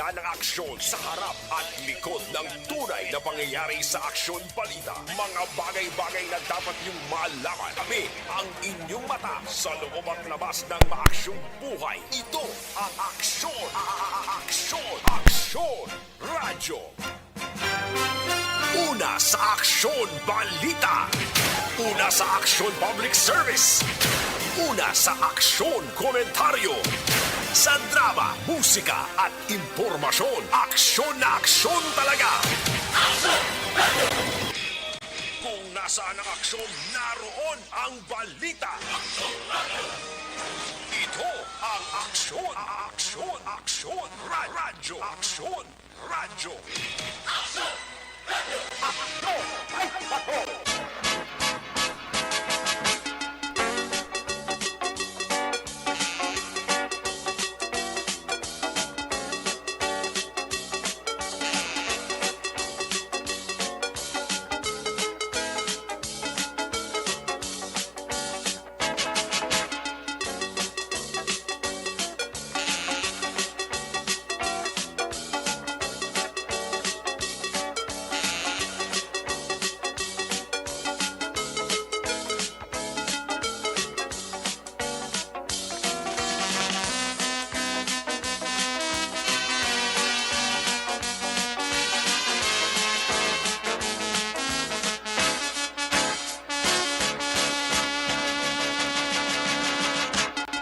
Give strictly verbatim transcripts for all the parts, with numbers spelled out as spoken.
Ang aksyon sa harap at likod ng tunay na pangyayari sa Aksyon Balita. Mga bagay-bagay na dapat niyong malaman. Kami ang inyong mata sa loob at labas ng maaksyong buhay. Ito ang Aksyon, a-, a-, a-, Aksyon, Aksyon Radyo. Una sa Aksyon Balita. Una sa Aksyon Public Service. Una sa Aksyon Komentaryo. Sa drama, musika at impormasyon, aksyon na aksyon talaga. Kung nasaan ang aksyon, naroon ang balita. Ito ang Aksyon, Aksyon, Aksyon, Ra-, Radyo Aksyon. Radyo. Aksyon! Radyo! Aksyon! Ay, patrol!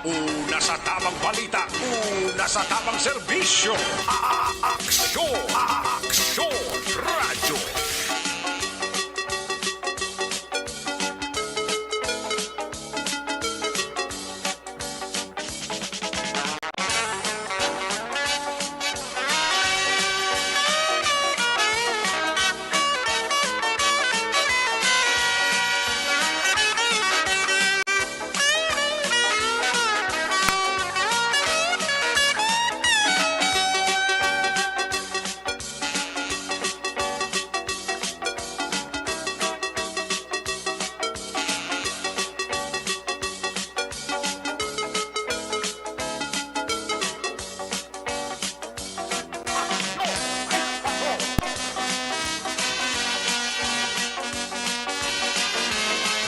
Una sa tamang balita, una sa tamang serbisyo. A-, a-, aksyon, a-, a-, aksyon, radyo.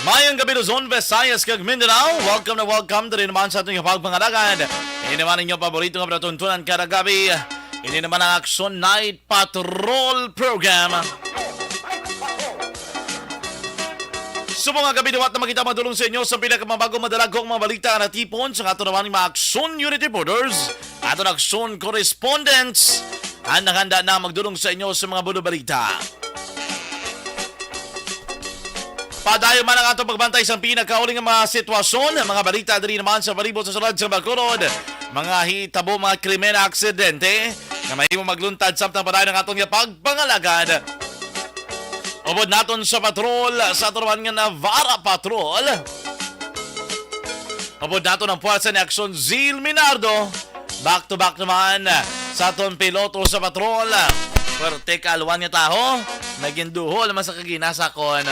Mayong gabi, Luzon, Visayas, kag Mindanao. Welcome na welcome diri naman sa aton nga pagpangalagad. Ini naman inyo paborito nga palatuntunan kada gabi. Ini naman ang Aksyon Night Patrol Program. Subong nga gabi, liwat na makita madulong sa inyo sa pinakamabago, madalaghong mga balita nga natipon sa aton naman mga Aksyon Unit Reporters, aton Aksyon Correspondents, ang nakahanda na magdulong sa inyo sa mga bulo balita. Padayon man ang atong pagbantay sa pinakauli nga mga sitwasyon, mga balita diri naman sa palibot sa sulod sa Bacolod, mga hitabo, mga krimen, aksidente nga mahimo magluntad samtang padayon ang aton nga pagpangalagad. Upod naton sa patrol, sa aton naman nga Navarra Patrol. Upod naton ang puwersa ni Aksyon Zil Minardo. Back to back naman sa aton piloto sa patrol. Puwerte ka, alwan nga taho. Naging duhol naman sa kaginasa kon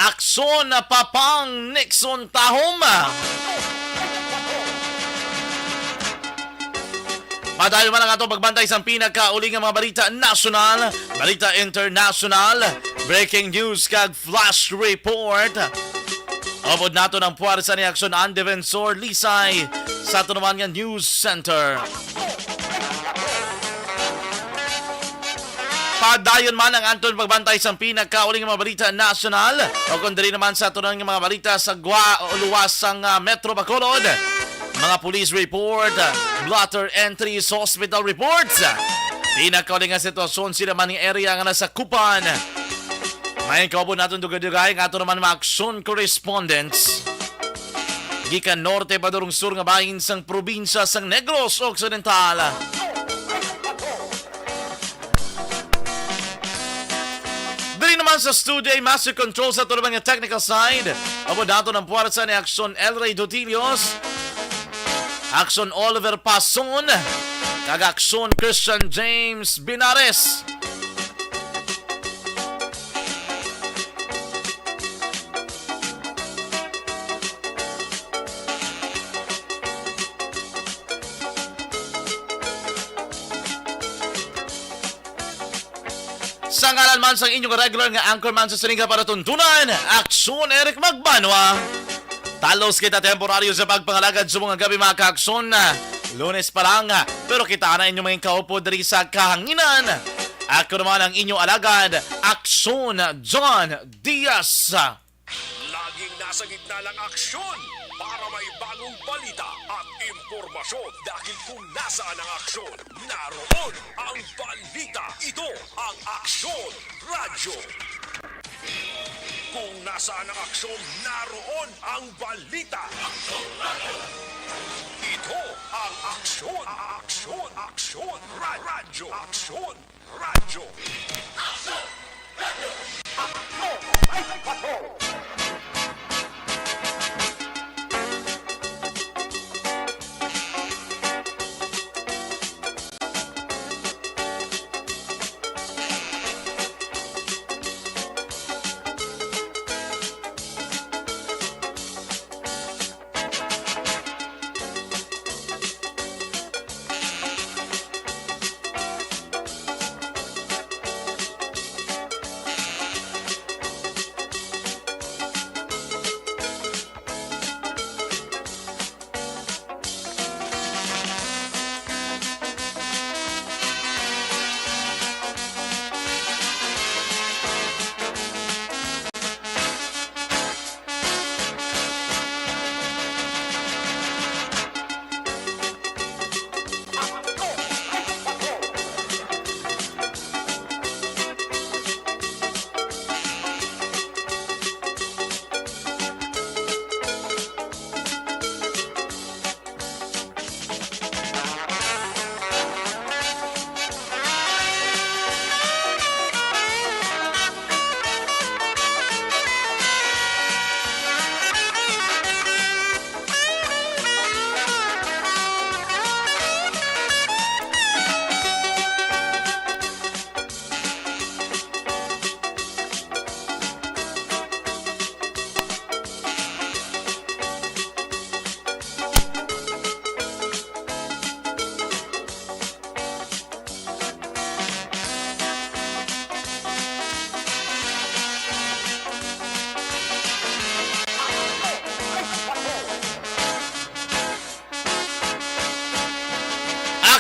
Aksyon na Papang Nixon Tahom. Padayon man ang atong pagbantay sa pinakauli nga mga balita nasyonal, balita internasyonal, breaking news, kag flash report. Upod naton ang puwersa ni Aksyon Ann Defensor Lisay sa aton naman nga News Center. Padayon man ang aton pagbantay sa pinakauli nga mga balita nasyonal, o kon diri naman sa aton nga mga balita sa gwa o luwas sang, ah, Metro Bacolod. Mga police report, ah, blotter entries, hospital reports. Pinakauli nga sitwasyon sa ila man nga area nga nasakupan. May kaupod naton dugay-dugay nga aton naman mga aksyon correspondents gikan norte padulong sur nga bahin sang probinsya sang Negros Occidental. Diri naman sa studio ay master control sa aton naman nga technical side. Upod naton ang puwersa ni Aksyon Elray Dotilios, Aksyon Oliver Pason, kag Aksyon Christian James Binares. Sa ngalan man sang inyong regular nga anchorman sa sining palatuntunan, Aksyon Eric Magbanwa. Talos kita temporaryo sa pagpangalagad sa mga gabi, mga kaakson. Lunes pa lang, pero kita na inyong mga kaupod diri sa kahanginan. Ako naman ang inyong alagad, Aksyon John Diaz. Laging nasa gitna ng aksyon para may bagong balita at impormasyon, dahil kung nasaan ang aksyon, naroon ang balita. Ito ang Aksyon Radyo. Kung nasaan ang aksyon, naroon ang balita. Ito ang Aksyon, Aksyon, Aksyon Ra-, Radyo. Aksyon Radyo.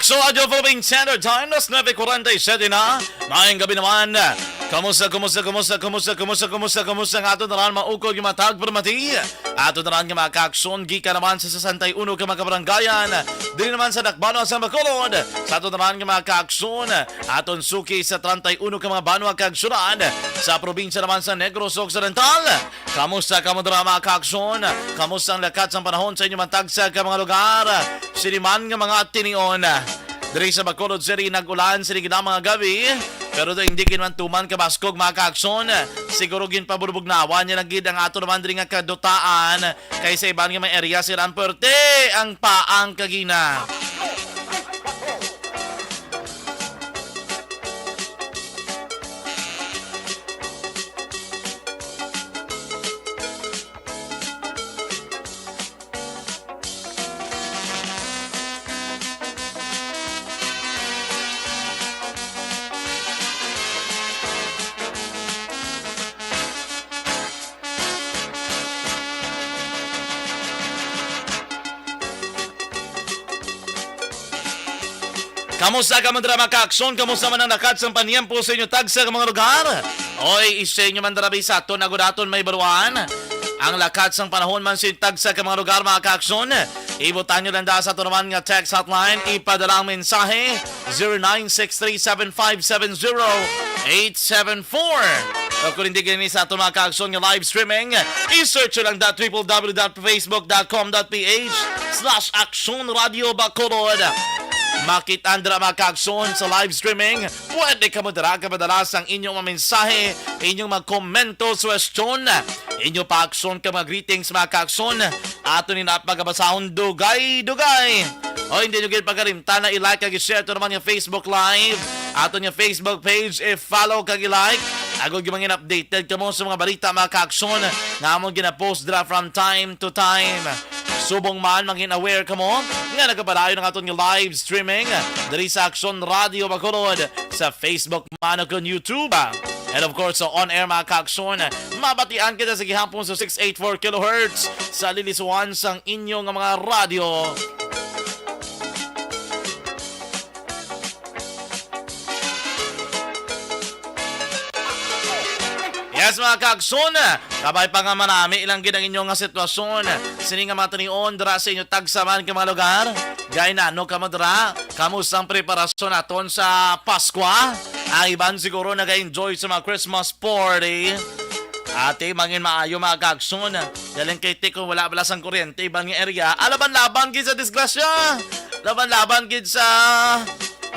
Aksyon Radyo Philippine Standard Time, alas nuebe kuwarenta y siyete na. Maayong gabi naman. Kumusta, kumusta, kumusta, kumusta, kumusta, kumusta, kumusta ang aton tanan, maukod nga matag permati? Aton tanan nga mga kaaksyon, gikan naman sa sesenta y uno ka mga kabarangayan, diri naman sa dakbanan sa Bacolod. Sa aton tanan nga mga kaaksyon, aton suki sa treinta y uno ka mga banwa kag syudad, sa probinsya naman sa Negros Occidental. Kamusta kamo dira, mga kaaksyon? Kamusta ang lakat sang panahon sa inyo man tagsa ka mga lugar? Sini man nga mga tinion. Diri sa Bacolod City, nag-ulan sini gid ang mga gabi, pero daw hindi gid man tuman kabaskog, mga kaaksyon. Siguro ginpabulbog na awan niya lang gid ang ato naman diri nga kadutaan, kay sa iban nga mga area sila ang perte ang paang kagina. Kamusta kamo dira, mga kaaksyon? Kamusta man ang lakat sang paniempo sa inyo tagsa ka mga lugar? Oy, isa inyo man dira, sa aton agudaton may baruan. Ang lakat sang panahon man sa inyo tagsa ka mga lugar, mga kaaksyon. Ibutang nyo lang da sa ato naman nga text hotline. Ipadala ang mensahe, zero nine six three seven five seven zero eight seven four. O kung hindi gani sa ato mga kaaksyon nga live streaming, i-search lang da triple w dot facebook dot com dot ph slash Aksyon Radio Bacolod. Makit-an dira, mga kaaksyon, sa live streaming. Pwede kamo dira kapadala sang inyong mga mensahe, inyong mga komento, suwestyon, inyo pa aksyon ka mga greetings, mga kaaksyon. Ato ni na pagabasahon dugay-dugay. O hindi nyo gid pagkalimtan na i-like kag i-share to naman yung Facebook Live. Ato niya Facebook page, i-follow kag i-like. Agod yung mga updated kamo sa mga balita, mga kaaksyon, nga among ginapost dira from time to time. Subong man, mangin-aware kamo nga nagapadayon ang aton nga live streaming diri sa Aksyon Radio Bacolod sa Facebook man o kon YouTube. And of course, sa on-air, mga ka-aksyon, mabatian kita sa gihapon sa six eight four kilohertz sa lilisuan sang inyo nga mga radyo. Yes, mga kaagson, kabay pa nga manami lang gid ang inyo nga sitwasyon. Sini nga mga tinion dira sa inyo tagsa man ka mga lugar. Gay nano kamo dira? Kamusta ang preparasyon naton sa Paskwa? Ang iban siguro nag-enjoy sa mga Christmas party. Ate, mangin maayo, mga kaagson. Galing kay Tik, kung wala bala sang kuryente, iban nga area, alaban-laban gid sa disgrasya. Laban-laban gid sa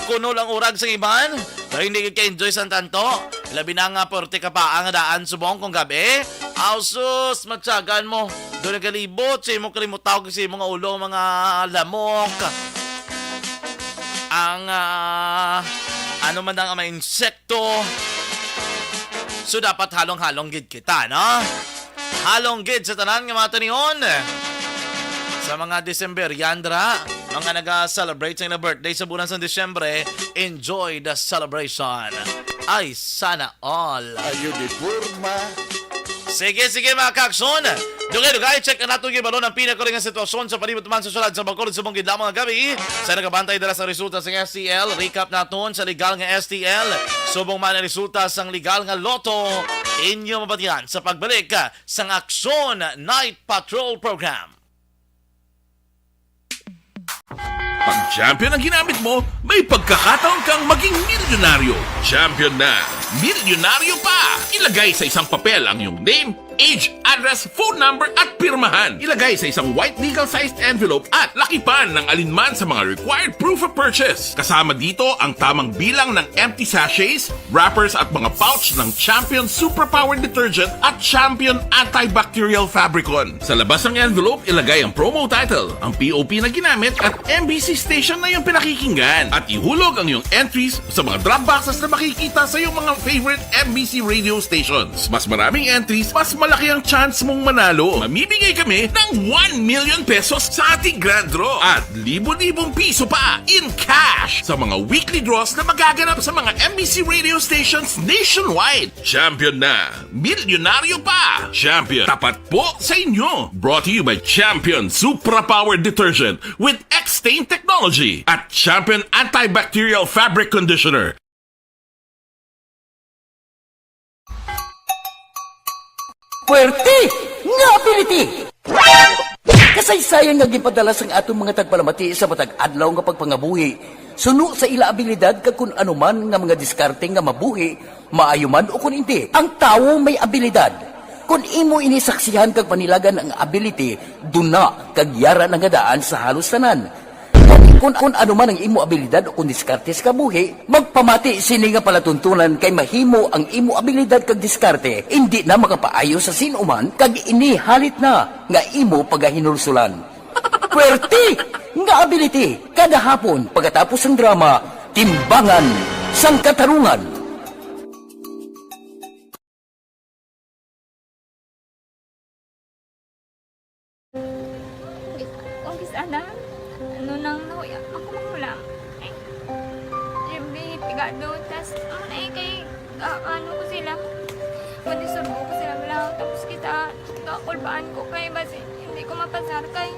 kuno lang urag sang iban. Pero hindi gid ka-enjoy sang tanto. Labi na nga porte ka pa ang daan subong kung gabi. Aw sus, matyagan mo. Doon nagalibot sa imo kalimutaw kag sa imo nga ulo, mga lamok. Ang, ah, ano man ang mga insekto. So, dapat halong-halong gid kita, no? Halong gid sa tanan nga mga tinion. Sa mga Decemberian dira, mga naga-celebrate sa ilang birthday sa bulan sa Disyembre, enjoy the celebration. Ay, sana all. Ayo di forma. Sige, sige, mga kaagson. Dugay-dugay, check na nato gibalo ang pinakahuling nga sitwasyon sa palibot man sa syudad sa Bacolod subong gid lamang nga gabi. Sa nagabantay dala sa resulta sa S T L, recap naton sa legal nga S T L. Subong man ang resulta sang legal nga lotto, inyo mabatian sa pagbalik sang Aksyon Night Patrol Program. Pag champion ang ginamit mo, may pagkakataon kang maging milyonaryo. Champion na, milyonaryo pa! Ilagay sa isang papel ang iyong name, age, address, phone number, at pirmahan. Ilagay sa isang white legal-sized envelope at lakipan ng alinman sa mga required proof of purchase. Kasama dito ang tamang bilang ng empty sachets, wrappers at mga pouch ng Champion Superpower Detergent at Champion Antibacterial Fabricon. Sa labas ng envelope, ilagay ang promo title, ang P O P na ginamit at M B C station na iyong pinakikinggan. At ihulog ang iyong entries sa mga drop boxes na makikita sa iyong mga favorite M B C radio stations. Mas maraming entries, mas malaki ang chance mong manalo. Mamimigay kami ng one million pesos sa ating grand draw at libo-libong piso pa in cash sa mga weekly draws na magaganap sa mga M B C radio stations nationwide. Champion na! Milyonaryo pa! Champion, tapat po sa inyo! Brought to you by Champion Supra Power Detergent with X-Stain Technology at Champion Antibacterial Fabric Conditioner. Puwerte nga ability! Kasaysayan nga ginpadala sang aton mga tagpalamati sa matag adlaw nga pagpangabuhi, suno sa ila abilidad kag kun ano man nga mga diskarte nga mabuhi, maayo man o kun indi. Ang tawo may abilidad. Kun imo ini saksihan kag panilagan ang ability, duna kag yara na nga daan sa halos tanan. Kun, kun ano man ang imo abilidad o kun diskarte sa kabuhi, magpamati sini nga palatuntunan kay mahimo ang imo abilidad kag diskarte indi na makapaayo sa sin-o man kag ini halit na nga imo pagahinulsulan. Puwerte nga ability kada hapon pagkatapos sang drama, Timbangan sang Katarungan. Umpisa na. Ano nang nahuya ako mahulam? Ay, Jimmy, pigado. Tas, ano na eh, kay, ah, ano ko sila. Pwede surbo ko sila lang. Tapos kita, kakulbaan ko kay basi, hindi ko mapasar kay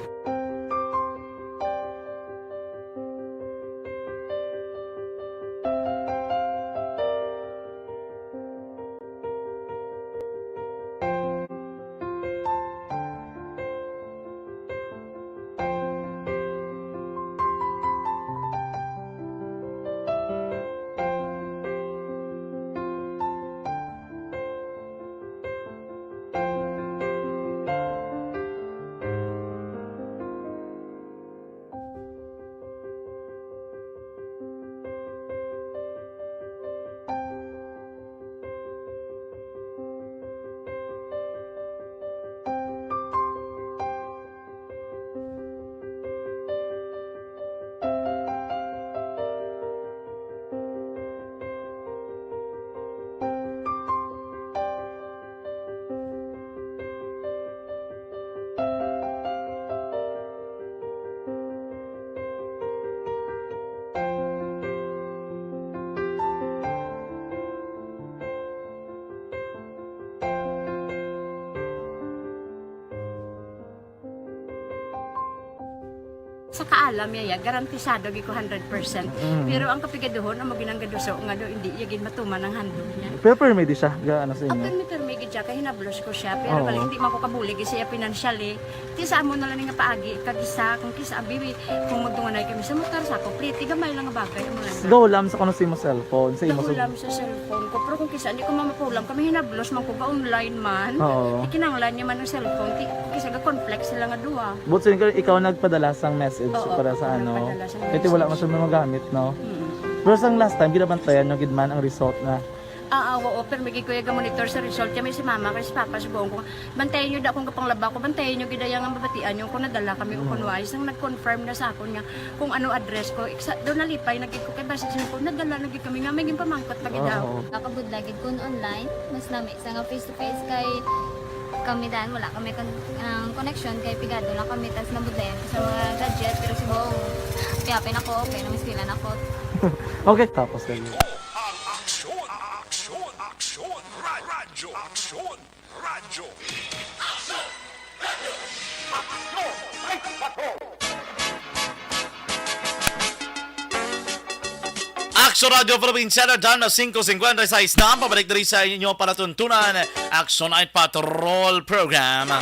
Kaalam niya, ya, garantisado gid ko hundred percent. Mm. Pero ang kapigaduhon, amo ginang gaduso nga do, hindi iya gid matuman ang handog niya. Pero permi di siya, ga-, ano sa inyo? Ah, permi, permi gid siya, kay hinablos ko siya. Pero Oo. bali, hindi man ko kabulig siya financially. Ti sa amo na lang nga paagi, kag isa, kung kisa, abi, kung magdunganay kami sa motor, sa ako, pliti, gamay lang nga bagay, amo lang. Gahulam sa kuno sa imo cellphone, sa imo Gahulam sa cellphone ko, pero kung kisa, hindi ko mamapulam, kami hinablos man ko, ga-online man. Oo. Ikinanglan niya man ang cellphone, ti, kung kisa, ga-conflict sila nga duha. But so, ikaw, ikaw nagpadala sang message Oo, para sa ako ano? nagpadala sang Kaya wala message. man siya magamit, no? Mm. Pero sang last time, ginabantayan nyo gid man ang result na? Ah, ah, oo, pero may gikuya ga monitor sa result. Kaya may si mama, kay si papa, subuon ko. Bantayan nyo da kung kapanglaba ko, bantayan nyo gid ang mabatian nyo kung nadala kami o Mm. kung wala. Isang nag-confirm na sa akon nga kung ano address ko. Iksa, doon nalipay, nagig ko kay basta siya ko, nadala, nagig kami nga, may ginpamangkot pa gid daw. Oo. Nakabudlay gid kung online, mas lami sa nga face to face kay kami dan, wala kami kon-, ang connection kay pigado lang kami, tas nabudlayan ko sa mga gadget, pero subong, kaya pinako, okay, namiswilan ako. Okay, tapos lagi. Ang aksyon, aksyon, aksyon, ra-, radyo, aksyon, radyo. Aksyon Radio Philippine Standard Time na singko cincuenta y seis na. Pabalik diri sa inyo palatuntunan, Aksyon Night Patrol Program.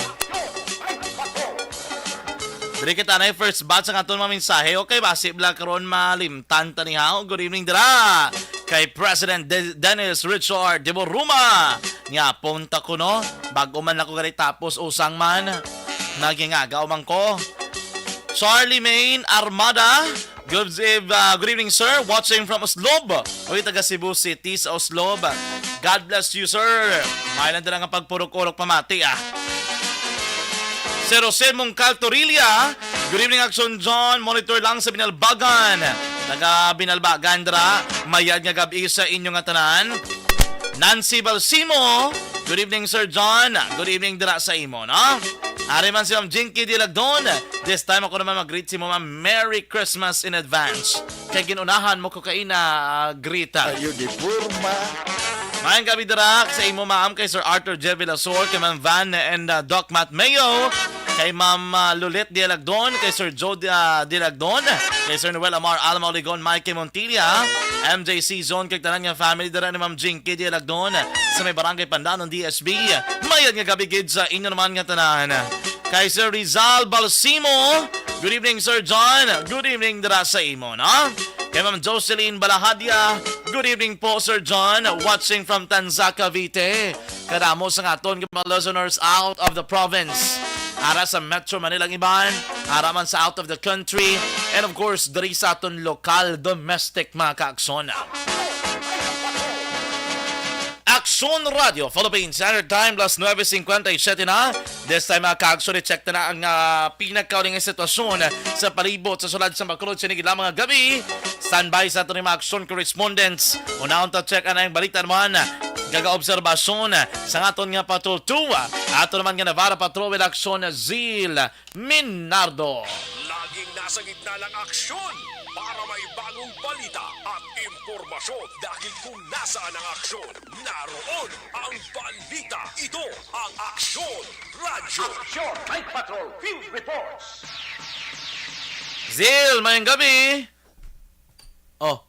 Diri kita na first batch ang aton mga mensahe. Okay, basi bala karon malimtan ta ni ha. Good evening dira kay President De-, Dennis Richard de Boruma. Nga punta ko, no? Bago man ako gali tapos usang man. Nagingagaw man ko. Charlie Main Armada, good eve-, ah, good evening, sir. Watching from Oslob. Uy, taga Cebu City sa Oslob. God bless you, sir. May lang dala nga pagpurok-urok pamati, ah. Sir Jose Mungcal Torilla, good evening, Aksyon John. Monitor lang sa Binalbagan. Taga Binalbagan, dra. Mayad nga gabi sa inyo nga tanan. Nancy Balsimo, good evening, Sir John. Good evening dira sa imo, no? Ari man si Ma'am Jinky Dilagdon. This time ako naman mag-greet si mo, Ma'am. Merry Christmas in advance. Kay ginunahan mo ko kaina, ah, greet, ah. Ayo di forma. Mayang gabi dira sa imo, ma'am, kay Sir Arthur J. Villasor, kay Ma'am Van and, ah, Doc Matt Mayo, kay Ma'am, ah, Lulit Dialagdon, kay Sir Joe, ah, Dialagdon, kay Sir Noel Amar Alma Oligon, Mikey Montilla, M J C Zone, kay tanan nga family dira ni Ma'am Jinky Dialagdon sa may Barangay Pandanon, D S B. Mayad nga gabi gid sa inyo naman nga tanan. Kay Sir Rizal Balsimo, good evening, Sir John. Good evening dira sa imo, no? Kay Ma'am Jocelyn Balahadia, good evening po, Sir John. Watching from Tanza, Cavite. Kadamo sa nga aton nga mga listeners out of the province. Ara sa Metro Manila ang iban, ara man sa out of the country, and of course, diri sa aton lokal, domestic, mga kaaksyon. Aksyon Radio Philippines Standard Time, las nuebe cincuenta y siete na. This time, mga kaaksyon, i-check na na ang, ah, pinakauling nga sitwasyon sa palibot sa sulod sa Bacolod sa nigid lamang nga gabi. Standby sa aton mga aksyon correspondents. Unahon ta check ang balita naman. Gaga-obserbasyon sa aton nga Patrol two. Ato naman nga Navarra Patrol with Aksyon Zil Minardo. Laging nasa gitna ng aksyon para may bagong balita at impormasyon, dahil kung nasaan ang aksyon, naroon ang balita. Ito ang Aksyon Radyo. Aksyon Night Patrol Field Reports. Zil, mayang gabi. Oh,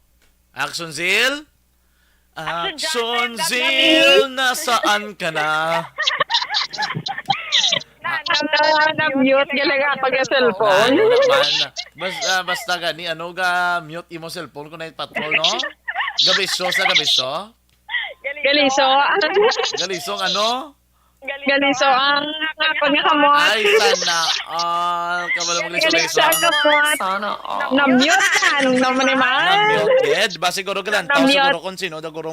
Aksyon Zil? Aksyon John, Aksyon Zil, nasaan ka na? Na, na, na, na-mute ka lang ako sa cellphone. Ano naman? Basta, basta gani, ano, ga-mute imo cellphone kung na-patrol, no? Gabisyo sa gabisyo? Galiso. Galisong ano? Galiso ang akon nga kamot. Ay, sana all. Kabalo mo, Galiso, Galiso. Galiso ang kamot. Sana all. Na-mute na. Ano naman, eh, man? Na-mute, eh. Ba, siguro, galantaw, Na-mute. Siguro kung sino, dagurong